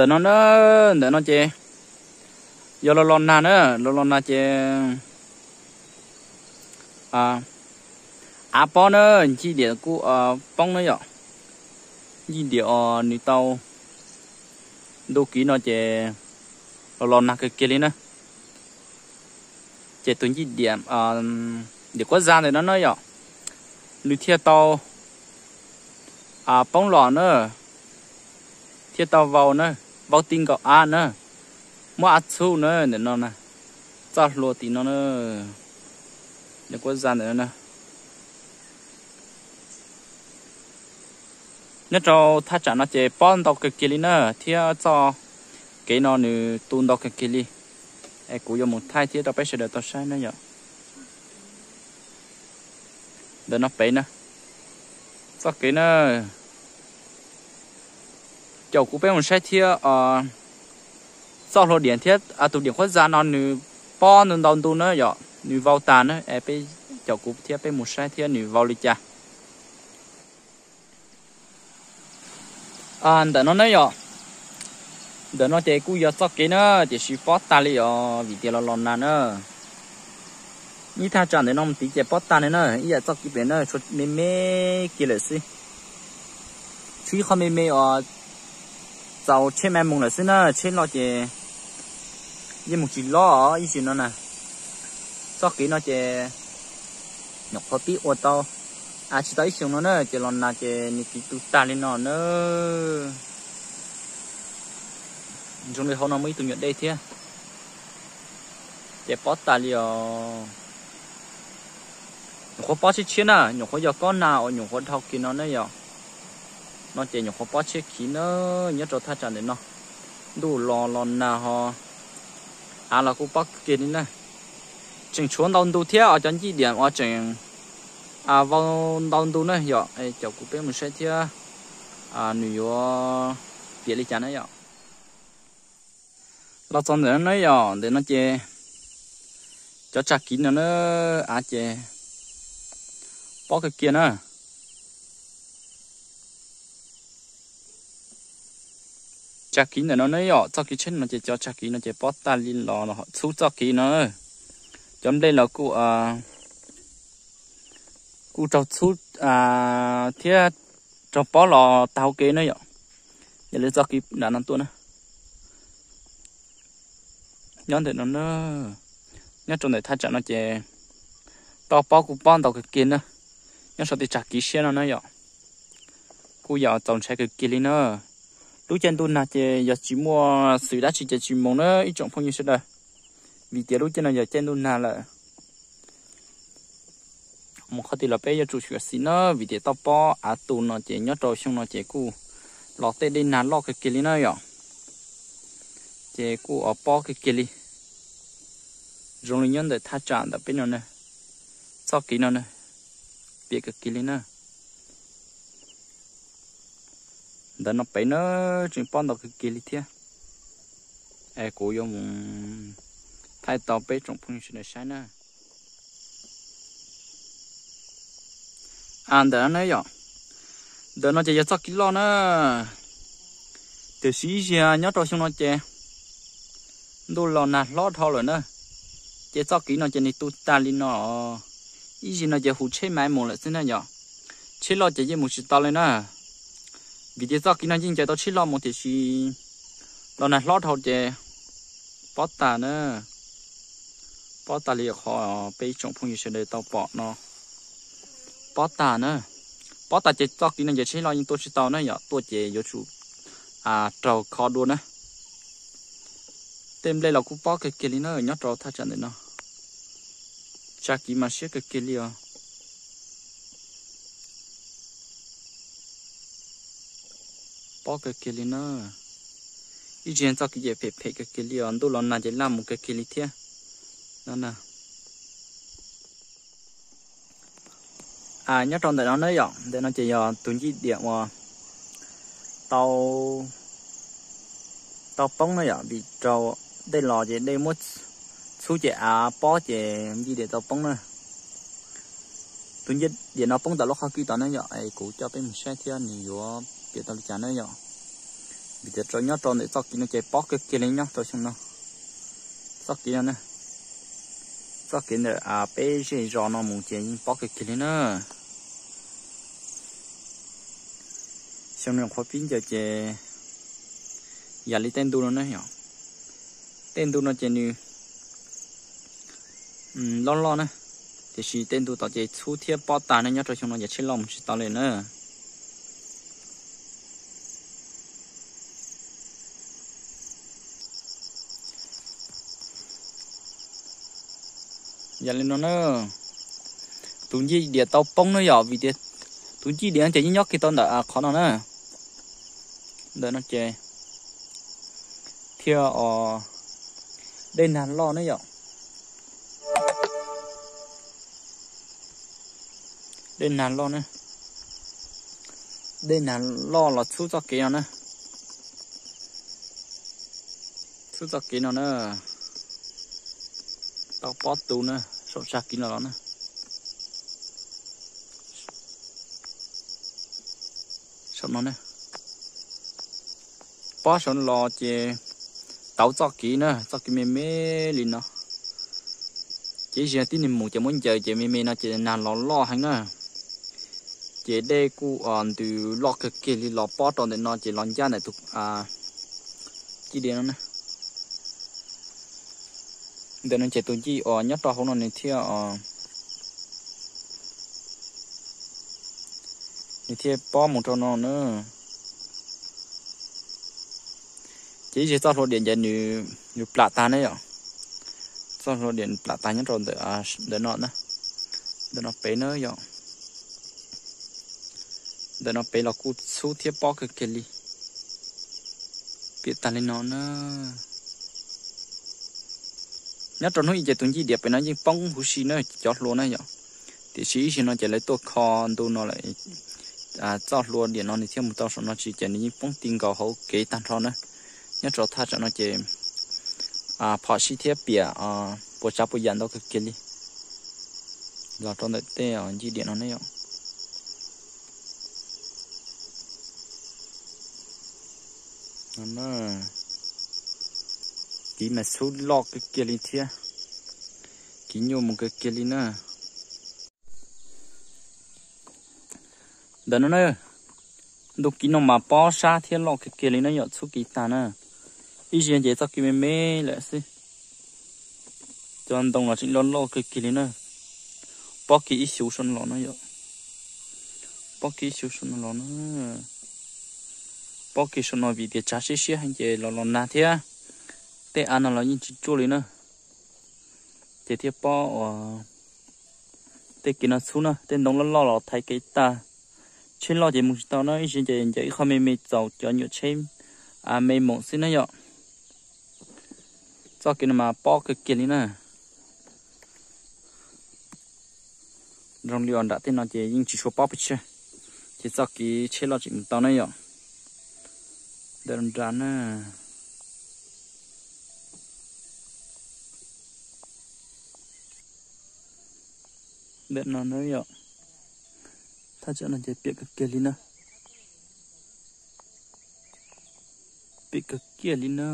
Ntawm no na, ntawm no ces yog los los nag na, los los nag ces av pob na, ncig diam kuj poob na yom. Ncig diam os, nws tau ntu kiv no ces los los nag kawg kiag li na. Ces tus ncig diam, diam quab za ntawm no na yom, nws thiaj tau poob los na, thiaj tau vau na, vau ti nkaus av na, muab av txhub na ntawm no na, txoj hlua tim no na, diam quab za ntawm no na. Nyob rau thaj tsam no ces pob ntau kawg kiag li na, thiab txoj kev no nws tu ntau kawg kiag li. Es kuv yuav mus thaij thiab rau peb sawv daws tau saib na yom. Ntawm no pem na, txoj kev na, caum kuv peb mus saib thiab. Txoj hlua diam thiab tus diam quab za no nws pob ntau ntau ntu na yom, nws vau tas na, es peb caum kuv thiab peb mus saib thiab nws vau li cas. Ntawm no na yom, ntawm no ces kuj yog txoj kev na, tiam sis pob tag li os vim tias los los nag na. Ib thaj tsam ntawm no mus tid ces pob tag li na, ib yam txoj kev pem na tshuav me me kiag lawm xwb. Tshuav ib qho me me uas txaus tsheb mam mus lawm xwb na, tsheb loj ces yeej mus tsis loj ib xyoos no na. Txoj kev no ces nyuam qhuav pib ua tau, av tsis tau ib xyoos no na ces los nag ces nws kiv tu tag li no na. Zoo li hauv no muaj ib tug nyuam dej thiab, ces pob tag li os. Nyuam qhuav pob tshiab tshiab na, nyuam qhuav yog kob nag uas nyuam qhuav dhau kiag no na yom. No ces nyuam qhuav pob tshiab khiv na, nyob rau thaj tsam ntawm no. Ntuj los los nag ho, av los kuj pob kiag li na. Tseem tshuav ntau ntu thiab os, cov ncig diam uas tseem vau ntau ntu na yom. Caum kuv peb mus saib thiab nws yuav piam li cas na yom. Los txog ntawm no na yom, ntawm no ces cov tsag kiv no na, av ces pob kawg kiag na. Tsag kiv ntawm no na yom, txoj kev tsheb no ces cov tsag kiv no ces pob tag li los txhub txoj kev no. Cov nplej los kuj, kuj raug txhub thiab raug pob los tag hauv kev na yom. Yog li txoj kev nram no tuaj na. Nyob ntawm no na, nyob rau ntawm thaj tsam no ces toj pob kuj pob ntau kawg kiag na. Nyob saum tej tsag kiv siab no na yom, kuj yog txaus ntshai kawg kiag li na. Lub caij ntuj nag ces yog tsis muaj xwm dab tsi ces tsis mus na ib tsoom phooj ywg sawv daws, vim tias lub caij no yog caij ntuj nag lawm. Mus qhov twg los peb yuav tsum xyuam xim na, vim tias toj pob av tu no ces nyob rau xyoo no ces kuj los tej dej nag loj kawg kiag li na yom. Ces kuj ua pob kawg kiag li, zoo li nyob ntawm thaj tsam ntawm peb no na, txoj kev no na, piam kawg kiag li na. Ntawm no pem na, tseem pob ntau kawg kiag li thiab. Es kuv yuav mus thaij tau peb tsoom phooj ywg sawv daws saib na. Ntawm no na yom, ntawm no ces yog txoj kev loj na, tiam sis ib zaug nyob rau xyoo no ces ntuj los nag hlob dhau lawm na, ces txoj kev no ces nws tu tag li no. Ib zaug no ces hu tsheb mam mus lawm xwb na yom, tsheb loj ces yeej mus tsis tau li na, vim tias txoj kev no yeej ncaws tau tsheb loj mus tiam sis los nag hlob dhau ces pob tag na, pob tag li qhov peb ib tsoom phooj ywg sawv daws tau pom no, pob tag na. Pob tag ces txoj kev no ces tsheb loj yeej tuaj tsis tau na yom, tuaj ces yuav tsum raug kho dua na. Tej nplej los kuj pob kawg kiag li na, nyob rau thaj tsam ntawm no, tsag kiv mas siab kawg kiag li os. Pob kawg kiag li na, ib zaug txoj kev ces phem phem kawg kiag li os, ntuj los nag ces laj mus kawg kiag li thiab no na. Nyob rau ntawm no na yom, ntawm no ces yog tus ncig diam uas tau poob na yom, vim rau dej los ces dej muab txhub ces av pob ces ncig diam tau poob na. Tus ncig diam no poob tom lub qhov kwj tod na yom, es kuv coj peb mus saib thiab nws yuav piam tau li cas na yom. Vim tias rau nyob rau ntawm txoj kev no ces pob kawg kiag li nyob rau xyoo no. Txoj kev no na, txoj kev ntawm peb zej zos no mus ces yeej pob kawg kiag li na. Xyoo no qhuav pib ncaws ces yam li tej ntu no ne yom, tej ntu no ces nws loj loj na, tiam sis tej ntu tom ces txhub thiab pob tag ne, nyob rau xyoo no ces tsheb loj mus tsis tau li na. Yam li no na, tus ncig diam tau poob na yom, vim tias tus ncig diam no ces yeej nyob kiag tau ntawm qhov no na. Ntawm no ces thiaj os, dej nag loj ne yom. Dej nag loj na, dej nag loj los txhub txoj kev no na, txhub txoj kev no na, tau pob tu na, saum tsag kev no los na. Saum no na, pob saum los ces tauv txoj kev na, txoj kev me me li no. Ces ib zaug tib neeg mus ces muab ncaws ces me me no ces nag los loj heev na. Ces dej kuj ntws loj kawg kiag li los pob rau ntawm no ces los ncaj ntawm tus ncig diam no na. Ntawm no ces tus ncig uas nyob rau hauv no nws thiaj, nws thiaj pob mus rau no na. Ces ib zaug txoj hlua diam ncaws nws plam tag ne yom. Txoj hlua diam plam tag nyob rau ntawm no na, ntawm no pem na yom. Ntawm no pem los kuj txhub thiab pob kawg kiag li, piam tag li no na. Nyob rau hnub ib ces tus ncig diam pem no yeej poob huv si na cov hlua na yom. Tiam sis ib zaug no ces lawv tuaj kho ntu no lawm, txoj hlua diam no nws thiaj mus tau saum no tsis ces nws yeej poob ti nkaus hauv kev tag nrho na. Nyob rau thaj tsam no ces phom sij thiab piam puas tsav puas yam ntau kawg kiag li los rau ntawm tej ncig diam no ne yom. Kev mas txhub loj kawg kiag li thiab, kev nyuaj mus kawg kiag li na. Ntawm no na, ntu kev no mas pob sab thiab loj kawg kiag li na yom, txhub kev tag na. Ib zaug ces txoj kev me me lawm xwb. Cov ntoo los tseem loj loj kawg kiag li na. Pob kev ib xyuv saum no los na yom. Pob kev ib xyuv saum no los na. Pob kev saum no vim tias tsav siab siab heev ces los los nag thiab. Tej av no los yeej tsis tsuaj li na. Ces thiaj pob uas tej kev no txhub na, tej ntoo loj loj los thaiv kev tag. Tsheb loj ces mus tsis tau na, ib zaug ces ncaws ib qho me me txaus cov nyuam tsheb me moom xwb na yom. Txoj kev no mas pob kawg kiag li na. Zoo li uas nram tej no ces yeej tsis tshua pob pes tsawg, ces txoj kev tsheb loj tseem mus tau na yom. Ntawm nram na. Ntawm no na yom, thaj tsam no ces piam kawg kiag li na. Piam kawg kiag li na.